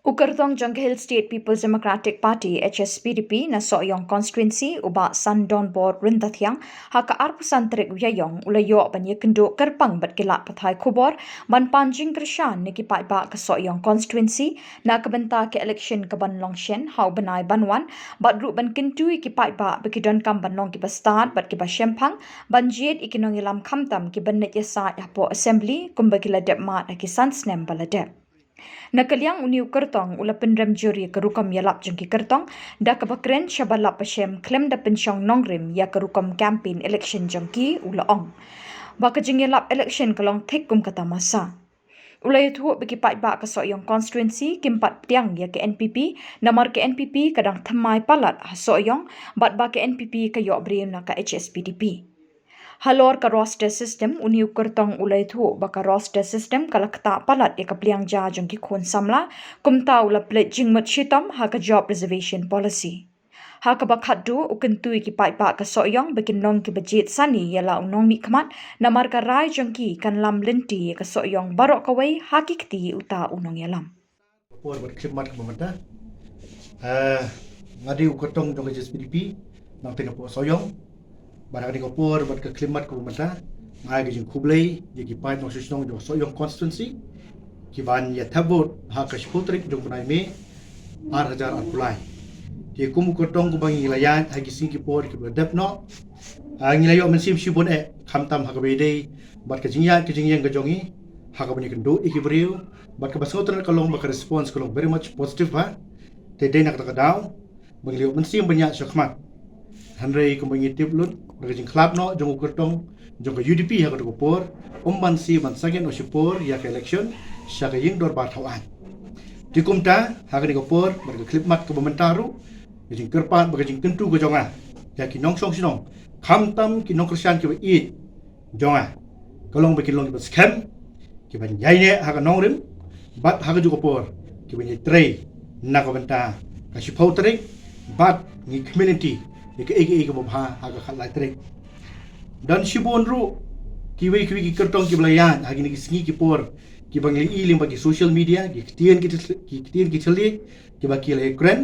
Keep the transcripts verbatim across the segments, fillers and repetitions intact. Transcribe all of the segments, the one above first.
U kyrtong jong ka Hill State People's Democratic Party, H S P D P, na Sohiong Constituency, u Bah Sandonbor Ryntathiang, ha ka arphew san tarik u Ïaïong, u la ïoh ban ïakynduh kyrpang bad ki lad pathai khubor ban pan jingkyrshan na ki paidbah ka Sohiong Constituency na ka bynta ka election ka ban long shen ha u bnai ban wan, bad ruh ban kyntu ïa ki paidbah ba ki donkam ban long kiba stad bad kiba shemphang ban jied ïa ki nongïalam khamtam kiba neh ïasaid hapoh Assembly kumba ki la dep mad ha ki san snem ba la dep. Na ka liang une u kyrtong, u la pynrem jur ïa ka rukom ïalap jong ki kyrtong da kaba kren shaba lap ba shem khlem da pynshong nongrim ïa ka rukom campaign election jong ki, u la ong ba ka jingïalap election ka long thik kum ka tamasa. U la ïathuh ba ki paidbah ka Sohiong Constituency kim pat pdiang ïa ka N P P, namar ka N P P ka dang thymmai palat ha Sohiong, bad ba ka N P P ka ïoh briew na ka H S P D P. Halor ka roster system, une u kyrtong u la ïathuh ba ka roster system ka la ktah palat ïa ka pliang ja jong ki khun samla, kumta u la plie jingmut shitom ha ka job reservation policy. Ha kaba khatduh, u kyntu ïa ki paidbah ka Sohiong ba kin long kiba jied sani ïa la u nongmihkhmat, namar ka rai jong ki kan lam lynti ïa ka Sohiong baroh kawei ha ki kti uta u nongïalam. Ka por bad khyllipmat kaba mynta. Ah, nga dei u kyrtong jong ka H S P D P, nangta napoh Sohiong. Bad ha kane ka por bad ka khyllipmat kaba mynta, nga ai ka jingkhublei ïa ki paid nongshishnong jong Sohiong Constituency kiban ïa thep vote ha ka shiphew tarik jong u bnai May, ar hajar arphew lai. Te kum u kyrtong kumba ngi la ïaid ha ki sngi ki por kiba la dep noh, ah, ngi la ïoh mynsiem shibun eh, khamtam ha kaba ïadei bad ka jingïaid ka jingïeng ka jong ngi ha kaban ïakynduh ïa ki briew, bad kaba sngewtynnat ka long ba ka response ka long very much positive bha. Te dei na kata ka daw ba ngi la ïoh mynsiem ban ïaid shakhmat, hynrei kumba ngi tip lut, da ka jingkhlad noh jong u kyrtong jong ka U D P ha kata ka por, um banse ban sangeh noh shipor ïa ka election sha ka ïing dorbar thawaiñ. Te kumta, ha kane ka por bad ka khyllipmat kaba mynta ruh, ka jingkyrpad bad ka jingkyntu ka jong nga ïa ki nongshong shnong, khamtam ki nongkyrshan kiba ïeit jong nga, ka long ba kin long kiba skhem, kiban ïaineh ha ka nongrim, bad ha kajuh ka por kiban ïatrei na ka bynta ka shiphew tarik, bad ngi khmih lynti ïa kaei kaei kaba bha ha ka khatlai tarik. Don shibun ruh kiwei kiwei ki kyrtong kiba la ïaid ha kine ki sngi ki por, kiba ngi la i lyngba ki social media, ki ktien ki tl-, ki ktien ki thylliej, kiba ki la ïakren,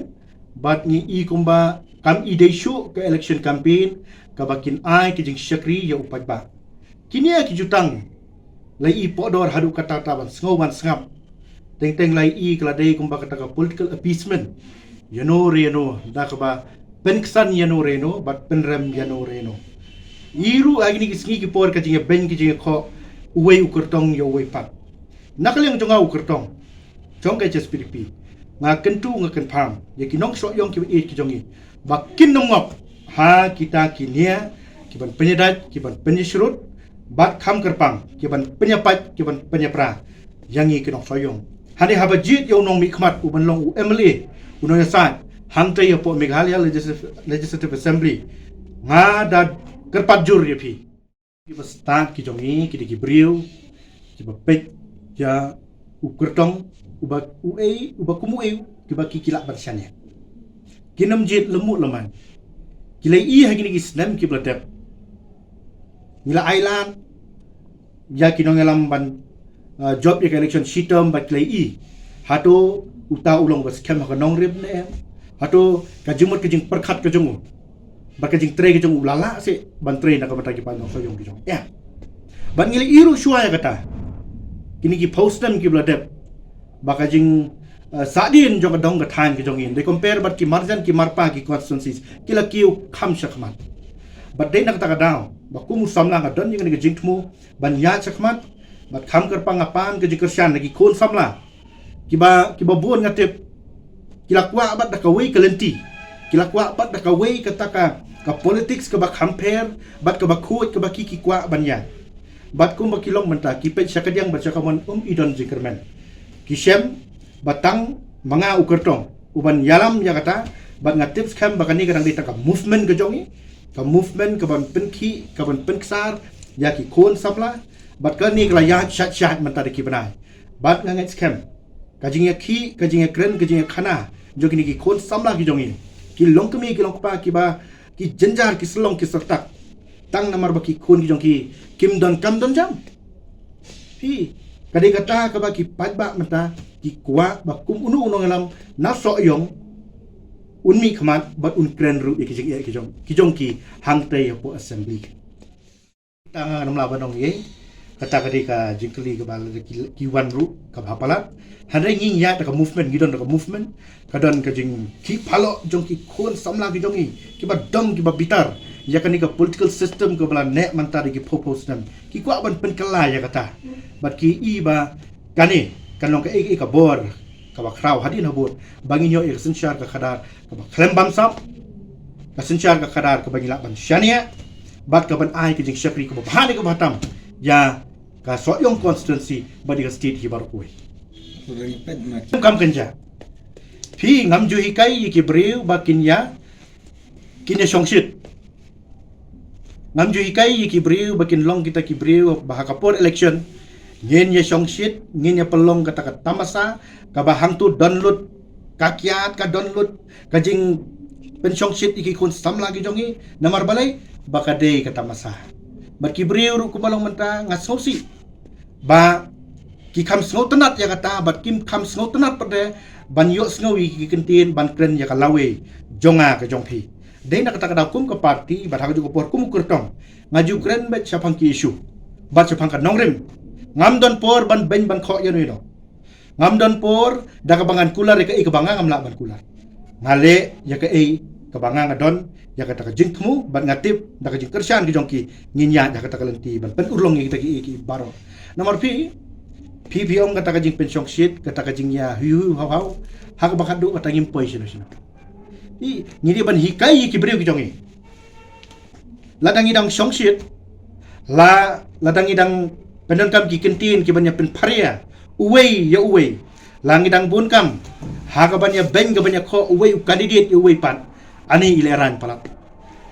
bad ngi i kumba kam i dei shuh ka election campaign kaba kin ai ka jingshakri ïa u paidbah. Kine ki jutang la i pohdor haduh katta katta ban sngew ban sngap. Teng teng la i ka la dei kumba kata ka political appeasement ïano re ïano, da kaba pynksan ïano re ïano bad pynrem ïano re ïano. I ruh ha kine ki sngi ki por ka jingïabeiñ ka jingïakhoh uwei u kyrtong ïa uwei pat. Na ka liang jong nga u kyrtong jong ka H S P D P, nga kyntu nga kynpham ïa ki nongshong shnong kiba ïeit ki jong ngi ba kin nym ngop ha kita ki nia kiban pynïadait, kiban pynïashrut, bad kham kyrpang kiban pynïapait, kiban pynïapra ïa ngi ki nongshong shnong. Hangne haba jied ïa u nongmihkhmat uban long u M L A, u nongïasaid hangta hapoh Meghalaya Legislative, Legislative Assembly, nga da kyrpad jur ïa phi. Kiba stad ki jong ngi ki dei ki briew kiba peit ïa u kyrtong uba uei, uba kum uei, kiba ki, ki lah ban shaniah. Kin nym jied lehmut lehman. Ki la i ha kine ki snem kiba la dep, ngi la ailad ïa ki nongïalam ban, uh, jop ïa ka election shitom, bad ki la i hato uta u long ba skhem ha ka nongrim ne em. Hato ka jingmut ka jingpyrkhat ka jong u bad ka jingtrei ka jong u la lah seh ban trei na ka bynta ki paid nongshong shnong ki jong u. Ïa. Bad ngi la i ruh shuwa ïa kata, kine ki phew snem kiba la dep, ba ka jing, eh, sahdien jong ka dong ka thaiñ ka jong ngi, dei compare bad ki marjan ki marpa ki constituencies, ki la kiew kham shakhmat. Bad dei na kata ka daw ba kum u samla nga don ïa kane ka jingthmu ban ïaid shakhmat, bad kham kyrpang nga pan ka jingkyrshan na ki khun samla kiba, kiba bun nga tip ki la kwah bad da kawei ka lynti, ki la kwah bad da kawei kata ka, ka politics kaba kham pher bad kaba khuid kaba ki, ki kwah ban ïaid. Bad kumba ki long mynta, ki peit sha kadiang bad sha kamon, um i don jingkyrmen. Ki shem ba tang ma nga u kyrtong uban ïalam ïa kata, bad nga tip skhem ba kane ka dang dei tang ka movement ka jong ngi, ka movement kaban pynkhih, kaban pynksar ïa ki khun samla, bad kane ka la ïaid shait shait mynta da ki bnai. Bad nga ngeit skhem ka jingïakhih, ka jingïakren, ka jingïakhana jong kine ki khun samla ki jong ngi, ki long kmie, ki long kpa, kiba, ki jynjar, ki shlong, ki syrtak, tang namar ba ki khun ki jong ki kim don kam don jam. Phi, Ka dei kata kaba ki paidbah mynta ki kwah ba kum uno uno nongïalam na Sohiong un mih khmat bad un kren ruh ïa ki jingeh ki jong, ki jong ki hangtei hapoh assembly. Tang ngam lah ban ong ei, kata ka dei ka jingkylli kaba ki, ki wan ruh kaba palat. Hynrei ngi ïa da ka movement, ngi don da ka movement, ka don ka jingkyrpad jong ki khun samla ki jong ngi kiba dom kiba bitar ïa kane ka political system kaba la neh mynta da ki phew phew snem. Ki kwah ban pynkylla ïa kata. Bad ki i ba kane kan long kaei kaei ka bor kaba khraw hadien habud ba ngin ïoh ïa ka synshar ka khadar kaba khlem bamsap, ka synshar ka khadar kaba ngi lah ban shaniah bad kaban ai ka jingshakri kaba bha ne kaba tam ïa ka Sohiong constituency bad ïa ka state hi baroh kawei. Kam kynja. Phi ngam ju hikai ïa ki briew ba kin ïa, kin ïa shongshit. Ngam ju hikai ïa ki briew ba kin long kita ki briew ba ha ka por election ngin ïa shongshit, ngin ïa pynlong kata ka tamasa kaba hangto don lut ka kiad, ka don lut ka jingpynshongshit ïa ki khun samla ki jong ngi. Namar balei? Ba ka dei ka tamasa. Bad ki briew ruh kumba long mynta nga sngewsih ba ki kham sngewtynnat ïa kata bad kim kham sngewtynnat pat de ban ïohsngew ïa ki kyntien ban kren ïa ka lawei jong nga ka jong phi. Dei na kata ka daw kum ka party bad ha kajuh ka por kum u kyrtong nga ju kren beit shaphang ki issue bad shaphang ka nongrim. Ngam don por ban beiñ ban khoh ïa uno uno. Ngam don por da kaba ngan kular ïa kaei kaba nga ngam lah ban kular. Nga leh ïa kaei kaba nga nga don ïa kata ka jingthmu bad nga tip da ka jingkyrshan ki jong ki ngin ïaid ïa kata ka lynti ban pynurlong ïa kita kiei kiei baroh. Namar phi, phi phi ong kata ka jingpynshongshit, kata ka jingïahiu haw haw, ha kaba khadduh kata ngim poi shano shano. I, ngi dei ban hikai ïa ki briew ki jong ngi. Lada ngi dang shongshit, la, lada ngi dang pyndonkam ki kyntien kiban ïa pynpharia uwei ïa uwei, la ngi dang bun kam ha kaban ïa beiñ kaban ïa khoh uwei u candidate ïa uwei pat, ani i lehraiñ palat.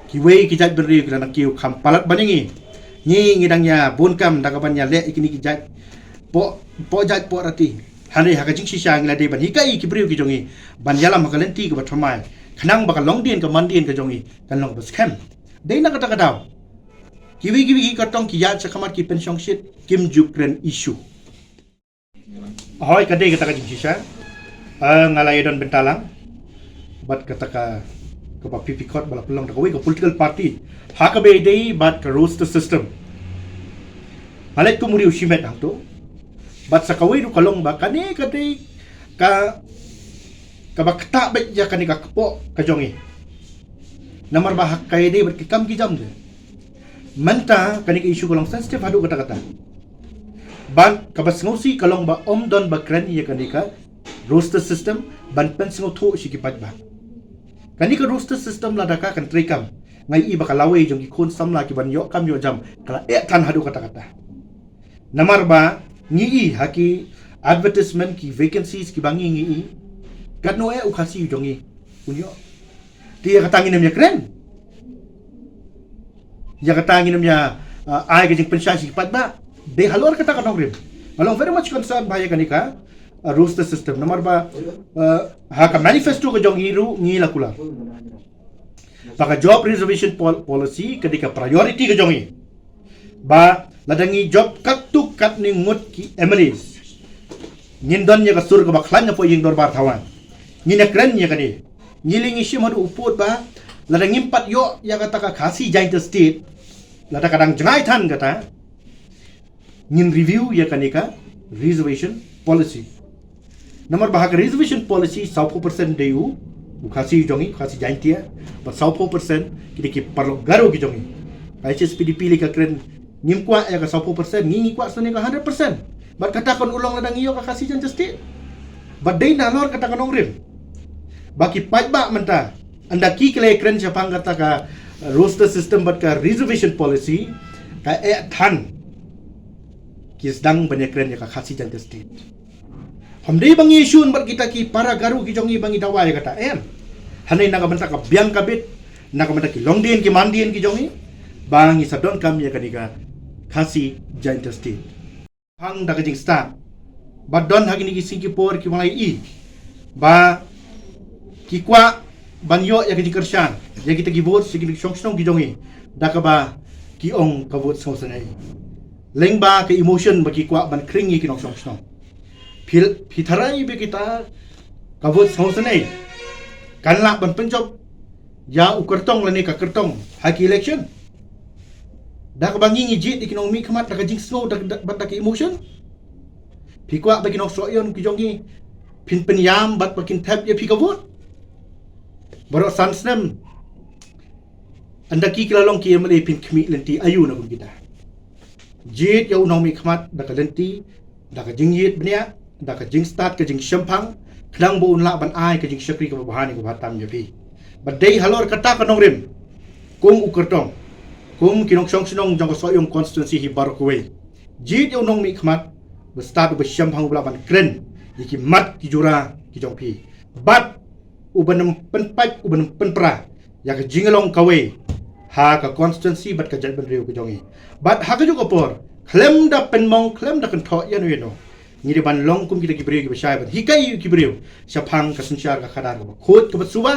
Kiwei ki jaitbynriew ki la nang kiew kham palat ban ïa ngi. Ngi ngi dang ïa bun kam da kaban ïa leh ïa kine ki jait poh, poh jait poh rati. Hynrei ha ka jingshisha ngi la dei ban hikai ïa ki briew ki jong ngi ban ïalam ha ka lynti kaba thymmai khnang ba ka longdien ka mandien ka jong ngi kan long ba skhem. Dei na kata ka daw kiwei kiwei ki kyrtong ki ïaid sha khmat ki pynshongshit, kim ju kren issue. Hoi, ka dei kata ka jingshisha. Ah, nga la ïa don bynta lang bad kata ka, kaba phi phi khot ba la pynlong da kawei ka political party ha kaba ïadei bad ka roster system. Nga leit kum u riew shimet hangto. Bad sa kawei ruh ka long ba kane ka dei ka, kaba ktah beit ïa kane ka kpoh ka jong ngi. Namar ba ha ka ïadei bad ki kam ki jam de, mynta kane ka issue ka long sensitive haduh katta katta. Bad kaba sngewsih ka long ba ym don ba kren ïa kane ka roster system ban pynsngewthuh sha ki paidbah. Kane ka roster system lada ka kan treikam, nga i ba ka lawei jong ki khun samla kiban ïoh kam ïoh jam ka la eh than haduh katta katta. Namar ba ngi i ha ki advertisement ki vacancies kiba ngi ngi i, katno eh u Khasi u jong ngi un ïoh. Te ïa kata ngin ym ïa kren. Ïa kata ngin ym ïa, uh, ai ka jingpynshai sha ki paidbah. Dei halor kata ka nongrim. Nga long very much concerned ba ïa kane ka, uh, roster system. Namar ba, uh, ha ka manifesto ka jong ngi ruh ngi la kular ba ka job reservation pol-, policy ka dei ka priority ka jong ngi. Ba lada ngi job katto katne ngut ki M L As, ngin don ïa ka sur kaba khlaiñ hapoh ïing dorbar thawaiñ. Ngin ïa kren ïa kane. Ngi leh ngi shim haduh u pud ba lada ngim pat ïoh ïa kata ka Khasi Jaintia State, lada ka dang jngai than kata, ngin review ïa kane ka reservation policy. Namar ba ha ka reservation policy sawphew percent dei u, u Khasi jong ngi, Khasi Jaintia, bad sawphew percent ki dei ki paralok Garo ki jong ngi. Ka H S P D P lei ka kren ngim kwah ïa ka sawphew percent, ngi ngi kwah sngewbha ka hundred percent. Bad kata kan urlong lada ngi ïoh ka Khasi Jaintia State. Bad dei na halor kata ka nongrim ba ki paidbah mynta, ynda ki ki leh kren shaphang kata ka roster system bad ka reservation policy, ka eh than ki sdang ban ïa kren ïa ka Khasi Jaintia State. Hynrei ba ngi shun bad kita ki para Garo ki jong ngi ba ngi dawa ïa kata, em. Hynrei na ka bynta ka biang ka bit, na ka bynta ki longdien ki mandien ki jong ngi, ba ngi sa donkam ïa kane ka Khasi Jaintia State. Hang da ka jingstad ba don ha kine ki sngi ki por kiba ngi i ba ki kwah ban ïoh ïa ka jingkyrshan ïa kita ki vote sha kine ki shong shnong ki jong ngi, da kaba ki ong ka vote sngewsynei. Lyngba ka emotion ba ki kwah ban khring ïa ki nongshong shnong. Phi, phi tharai ba kita ka vote sngewsynei kan lah ban pynjop ïa u kyrtong lane ka kyrtong ha ki election. Da kaba ngi ngi jied ïa ki nongmihkhmat da ka jingsngew da, da, bad da ka emotion. Phi kwah ba ki nongsoh ïon ki jong ngi phin pynïam bad ba kin thep ïa phi ka vote. Baroh san snem ynda ki ki la long ki M L A phin khmih lynti aïu na kum kita. Jied ïa u nongmihkhmat da ka lynti, da ka jingïeit bniah, da ka jingstad ka jingshemphang, khnang ba un lah ban ai ka jingshakri kaba bha ne kaba tam ïa phi. Bad dei halor kata ka nongrim, kum u kyrtong, kum ki nongshong shnong jong ka Sohiong constituency hi baroh kawei, jied ïa u nongmihkhmat ba stad uba shemphang uba lah ban kren ïa ki mat ki jura ki jong phi. Bad uban ym pynpait, uban ym pynpra ïa ka jinglong kawei ha ka constituency bad ka jaitbynriew ka jong ngi. Bad ha kajuh ka por, khlem da pynmong, khlem da kynthoh ïano ïano, ngi dei ban long kum kita ki briew kiba shai ban hikai ïa ki briew shaphang ka synshar ka khadar kaba khuid kaba suba,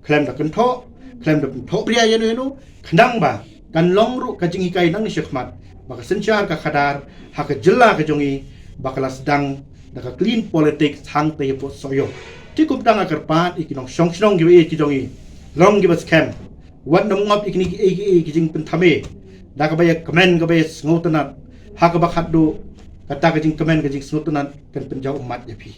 khlem da kynthoh, khlem da pynthohbria ïano ïano, khnang ba kan long ruh ka jinghikai nangne shakhmat ba ka synshar ka khadar ha ka jylla ka jong ngi ba ka la sdang da ka clean politics hangta hapoh Sohiong. Te kumta nga kyrpad ïa ki nongshong shnong kiba ïeit ki jong ngi, long kiba skhem, wat nym ngop ïa kine kiei kiei ki jingpynthame da kaba ïa kmen kaba ïa sngewtynnat, ha kaba khatduh kata ka jingkmen ka jingsngewtynnat kan pynjaw ummat ïa phi.